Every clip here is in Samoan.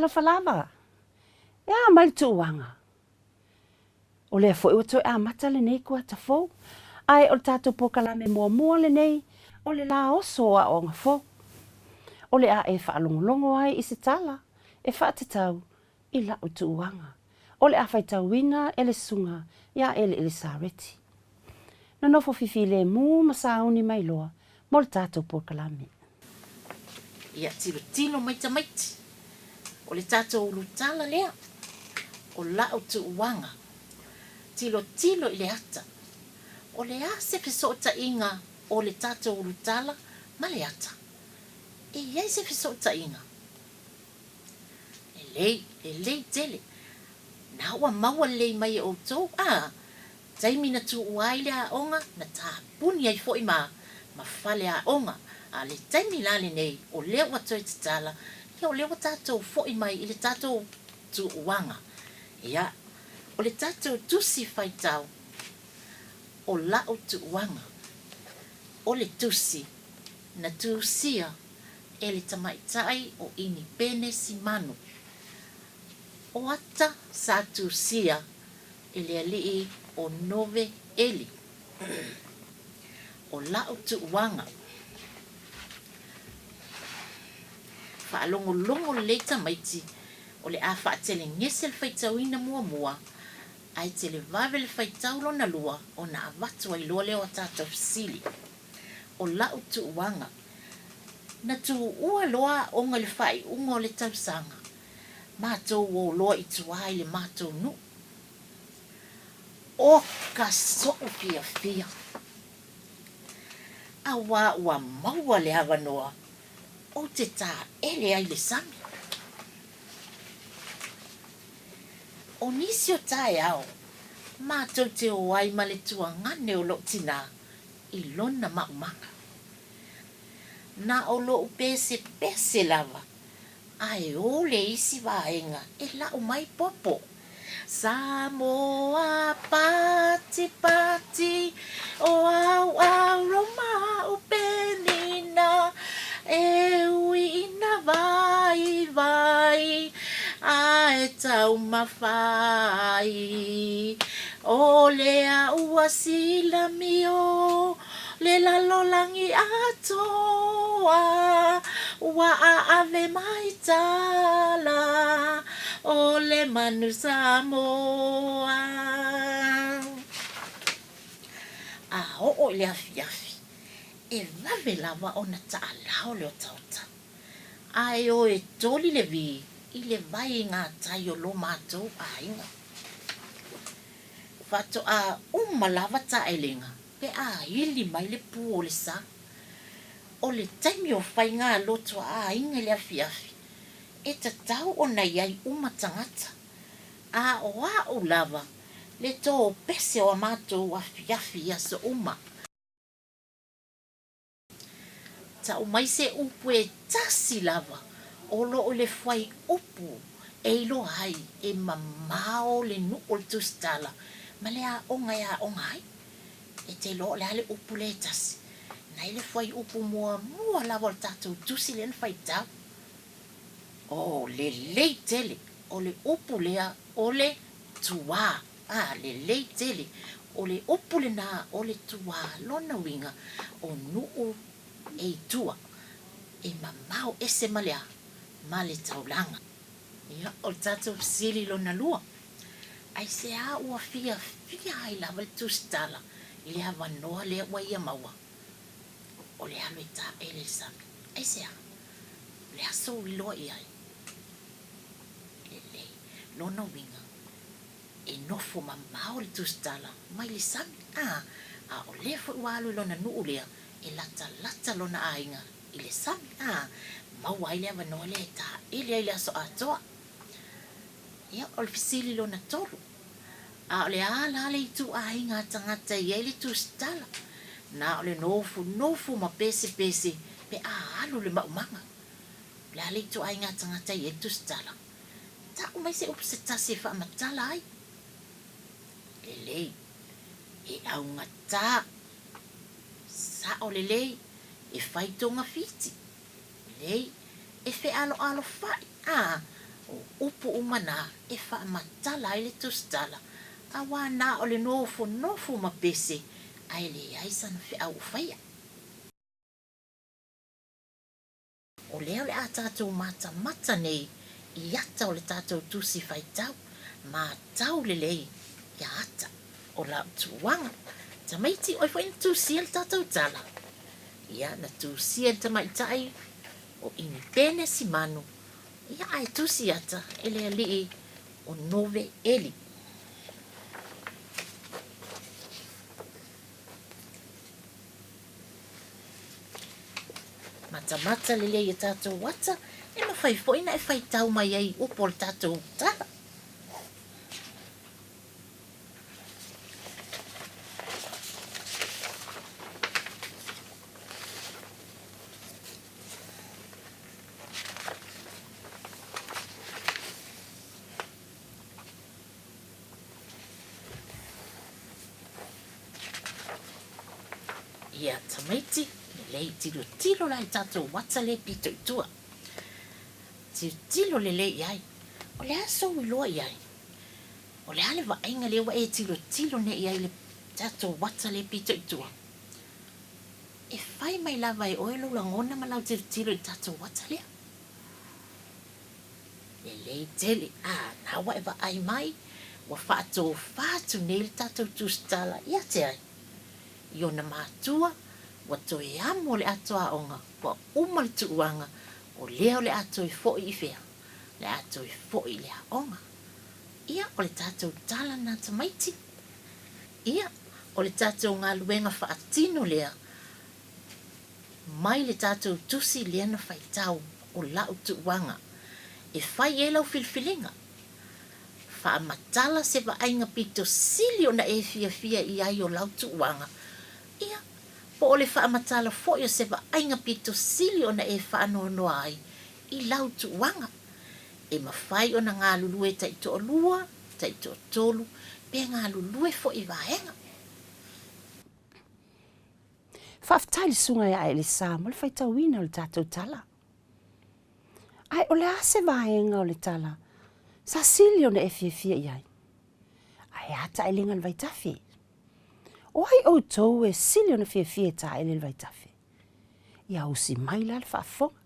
Talofa lava! E a mai le tuuaga? O lea foi ua toe amata lenei kuata fou, ae o le tatou polokalame muamua lenei o le lā oso o aoaoga fou. O le a e faalogologo ai i se tala e faatatau i la'u tuuaga, o le a faitauina e le Susuga ia Eleelesareti. Nonofo fifilemu ma sauni mai loa mo le tatou polokalame. Ia tilotilo mai tamaiti, o le tatou ulutala lea, o la'u tuuaga. Tilotilo i le ata, o le a se fesootaiga o le tatou ulutala ma le ata? E i ai se fesootaiga? Lelei, lelei tele. Na ua maua lelei mai e outou, a taimi na tuua ai le aoga, na tapuni ai foi ma ma fale aoga. A o le taimi la lenei, o lea ua toe tatala, ia o lea ua tatou foi mai i le tatou tuuaga. Ia, o le tatou tusi faitau, o la'u tuuaga, o le tusi na tusia e le tamaitai o Inipene Simanu. O ata sa tusia e le alii o Nove Eli. O la'u tuuaga. Faalogologo lelei tamaiti, o le a faatelegese le faitauina muamua, ae televave le faitau lona lua ona avatu ai loa lea o a tatou fesili. O la'u tuuaga. Na tuua loa aoga i le faaiuga o le tausaga, matou o loa i tua i le matou nuu. O ka soʻu fiafia! Auā ua maua le avanoa ou te tāele ai le sami. O nisi o taeao, matou te o ai ma le tuagane o lou tinā i lona maumaga. Na o lou pesepese lava, ae o le isi vaega e lau mai popo. Samoa pati pati o au au mau penina e ui ina vaivai ae taumafa ai o lea ua silamio Le lalolagi atoa ua ʻaʻawe mai tala o le manu Samoa. A oo i le afiafi, e vave lava ona taʻalao le otaota, a e o e toli le wī i le wai i ngā tai o lo mātou ʻāiga. Faatoa uma lava taʻelega pe a ili mai le pū o le sa. O le taimi o faigalotu a aiga i le afiafi, e tatau ona i ai uma tagata, a o a'u lava le tōpese o a matou afiafi i aso uma. Tau mai se upu e tasi lava o loo i le fuaiupu e iloa ai e mamao le nuu o le tusitala ma le aoga e aoga ai. E te iloa o le a le upu lea e tasi? Na i le fuaiupu muamua lava o le tatou tusi lea na faitau. Oh, lelei tele! O le upu lea o le tuā. A, lelei tele. O le upu lenā o le tuā lona uiga o nuu e i tua, e mamao ese ma le a? Ma le taulaga. Ia, o le tatou fesili lona lua, aisea ua fiafia ai lava le tusitala i le avanoa lea ua ia maua? O le alu e taele i le sami. Aisea? O le aso ua iloa i ai. Lelei. Lona uiga, e nofo mamao le tusitala mai le sami, a, a o lea foi ua alu i lona nuu lea, e latalata lona aiga i le sami, a, maua ai le avanoa lea e taele ai le aso atoa. Ia, o le fesili lona tolu, a o le a la le ituaiga a tagata e i ai le tusitala? Na o le nofonofo ma pesepese pe a alu le maumaga. O le a le ituaiga a tagata e i ai le tusitala? Tau mai se upu se tasi e faamatala ai. Lelei. E augatā. Sao lelei. E fai togafiti. Lelei. E fealoalofaʻi. A. O upu uma na e faamatala ai le tusitala, auā na o le nofonofo ma pese ae leai sana feau o faia. O lea o le a tatou matamata nei i ata o le tatou tusi faitau, matau lelei ia ata o lau tuuaga. Tamaiti, oe foi na tusia le tatou tala. Ia, na tusia e le tamaitai o Inipene Simanu, ia ae tusi ata e le alii o Nove Eli. Matamata lelei i a tatou ata, e mafai foi na e faitau mai ai i upu o le tatou tala. Ia tamaiti, lelei tilotilo la i tatou ata lea pito i tua. Tilotilo lelei i ai. O le a sou iloa i ai? O le a le vaaiga lea ua e tilotilo nei i ai i le tatou ata lea pito i tua? E fai mai lava e oe lou lagona ma lau tilotilo i le tatou ata lea. Lelei tele, a na ua e vaai mai, ua faatofa atu nei le tatou tusitala ia te ai. I ona matua, ua toe amo le atoaoga, ua uma le tuuaga, o lea o le a toe foi i fea? O le a toe foi i le aoga. Ia, o le tatou tala na tamaiti. Ia, o le tatou galuega faatino lea mai le tatou tusi lea na faitau o lau tuuaga e fai i ai lau filifiliga. Faamatala se vaaiga pito sili ona e fiafia i ai o lau tuuaga, ia, po o le faamatala foi o se vaaiga pito sili ona e faanoanoa ai i lau tuuaga. E mafai ona galulue taitoalua, taitoatolu, pe galulue foi i vaega. Faafetai i le Susuga ia Elisa mo le faitauina o le tatou tala. Ae o le a se vaega o le tala sa sili ona e fiafia i ai? Ae a taelega le vaitafe? O ai outou e sili ona fiafia e taele le vaitafe? Ia usi mai la le faafofoga.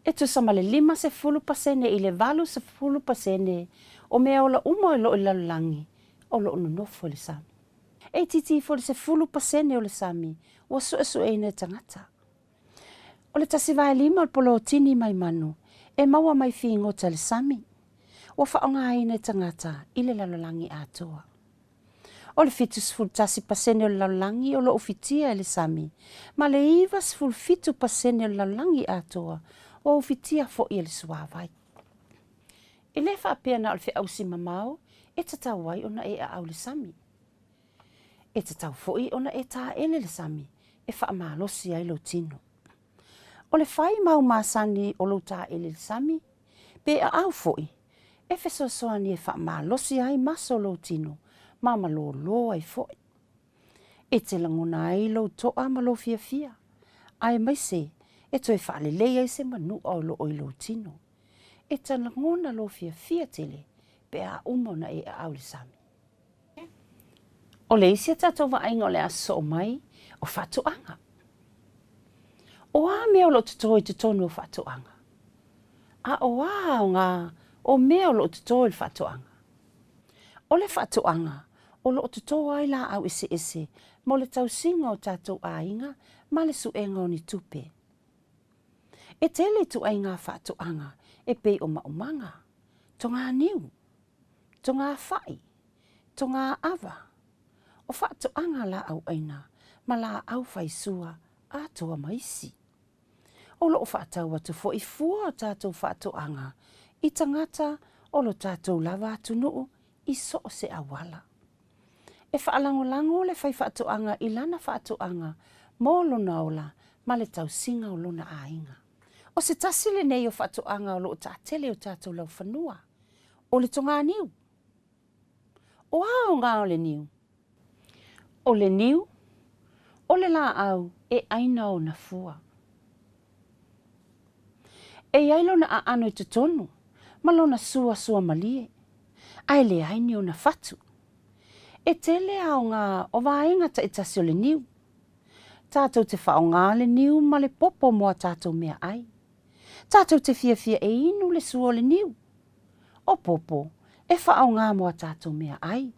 E tusa ma le 50% i le 80% o mea ola uma o lo o i le lalolagi o lo o nonofo i le sami. E itiiti ifo le 10% o le sami ua suesueina e tagata. O le 1/5 o le polotini mai manu e maua mai figota i le sami, ua faaaogaina e tagata i le lalolagi atoa. O le 71% o le lalolagi o lo o ufitia e le sami, ma le 97% o le lalolagi atoa ua ufitia foi e le suavai. E le faapea na o le feausi mamao e tatau ai ona e aau le sami. E tatau foi ona e taele le sami e faamalosi ai lou tino. O le fai mau masani o lou taele i le sami, pe aau foi, e fesoasoani e faamalosi ai maso o lou tino ma malōlō ai foi. E te lagona ai lou toa ma lou fiafia, aemaise e toe faalelei ai se manu'a o lo o i lou tino. E te lagona lou fiafia tele pe a uma ona e aau i le sami. O le isi a tatou vaaiga o le a sosoo mai, o faatoaga. O a mea o lo o totō i totonu o faatoaga? A o a aoga o mea o lo o totō i le faatoaga? O le faatoaga, o lo o totō ai lāʻau eseese mo le tausiga o tatou aiga ma le suega o ni tupe. E tele ituaiga faatoaga e pei o maumaga, toganiu, togafai, togaava, o faatoaga lāʻau ʻaina ma lāʻau faisua atoa ma isi. O lo o faatau atu foi fua o tatou faatoaga i tagata o lo tatou lava atunuu i so o se auala. E faalagolago le faifaatoaga i lana faatoaga mo lona ola ma le tausiga o lona aiga. O se tasi lenei o faatoaga o lo o taatele i o tatou laufanua, o le toganiu. O a aoga o le niu? O le niu, o le lāʻau e ʻaina ona fua. E i ai lona aano i totonu. ma lona suasuamalie, ae leai ni ona fatu. E tele aoga o vaega taitasi o le niu. Tatou te faaaoga le niu ma le popo mo a tatou meaai. Tatou te fiafia e inu le sua o le niu. O popo e faaaoga mo a tatou meaai.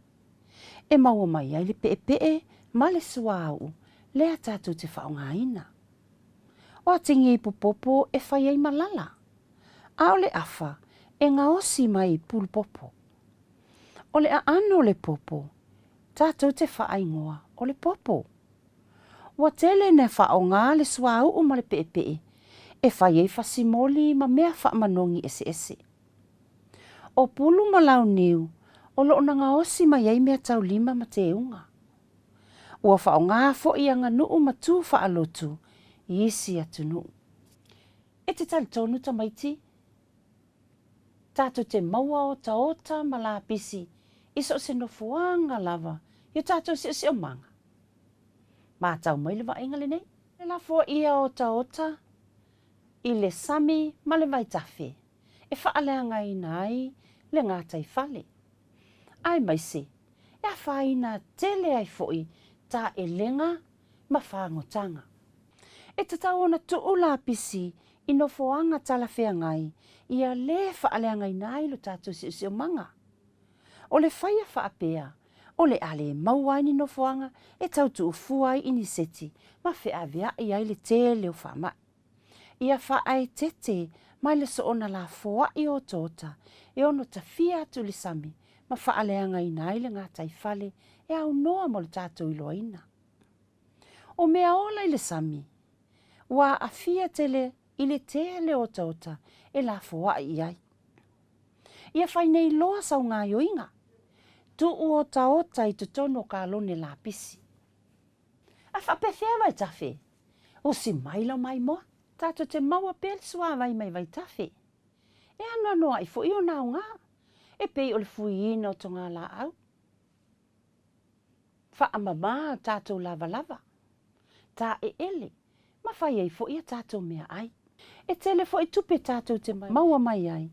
E maua mai ai le peepee ma le suauu lea tatou te faaaogaina. O atigi ipu popo e fai ai malala, a o le afa e gaosi mai i pulu popo. O le aano o le popo, tatou te faaigoa o le popo. Ua tele ina faaaoga le suauu ma le peepee e fai ai fasimoli ma mea faamanogi eseese. O pulu ma launiu o lo o na gaosi mai ai meataulima ma teuga. Ua faaaoga foi aganuu ma tu faalotu i isi atunuu. E te talitonu tamaiti, tatou te maua otaota ma lapisi i so o se nofoaga lava i o tatou siosiomaga. Matau mai le vaaiga lenei. E lafoaia otaota i le sami ma le vaitafe e faaleagaina ai le gataifale, aemaise e afaina tele ai foi taelega ma fagotaga. E tatau ona tuu lapisi i nofoaga talafeagai ia lē faaleagaina ai lo tatou siosiomaga. O le faia faapea, o le a le maua ai ni nofoaga e tau tuufua ai iniseti ma feaveai ai le tele o faamai. Ia faaeteete mai le soona lafoai o otaota e ono tafia atu i le sami ma faaleagaina ai le gataifale e aunoa mo le tatou iloaina. O mea ola i le sami, ua aafia tele i le tele o otaota e lafoai i ai. Ia fai nei loa sau gaoioiga, tuu otaota i totonu o kalone lapisi. A faapefea vaitafe? Usi mai lau maimoa, tatou te maua pea le suavai mai vaitafe. E anoanoai foi ona aoga, e pei o le fuiina o togalaau. Faamama tatou lavalava, taeele ma fai ai foi a tatou meaai. E tele foi tupe tatou te maua mai ai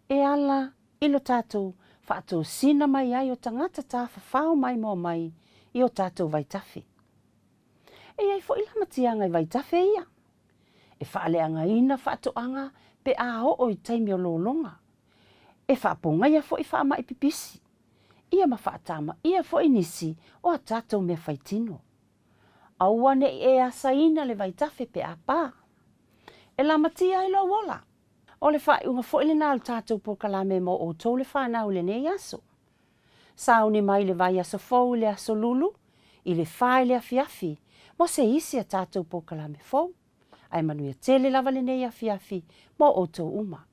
e ala i lo tatou faatosina mai ai o tagata tafafao maimoa mai i o tatou vaitafe. E i ai foi lamatiaga i vaitafe ia, e faaleagaina faatoaga pe a oo i taimi o lologa, e faapogaia foi faamai pipisi, ia ma faatamaia foi nisi o a tatou mea faitino. Aua ne i e asaina le vaitafe pe a pa. E lamatia ai lou ola. O le faaiuga foi lena o le tatou polokalame mo outou le fanau i lenei aso. Sauni mai le vaiaso fou i le aso Lulu i le 4 i le afiafi mo se isi a tatou polokalame fou. Ae manuia tele lava lenei afiafi mo outou uma.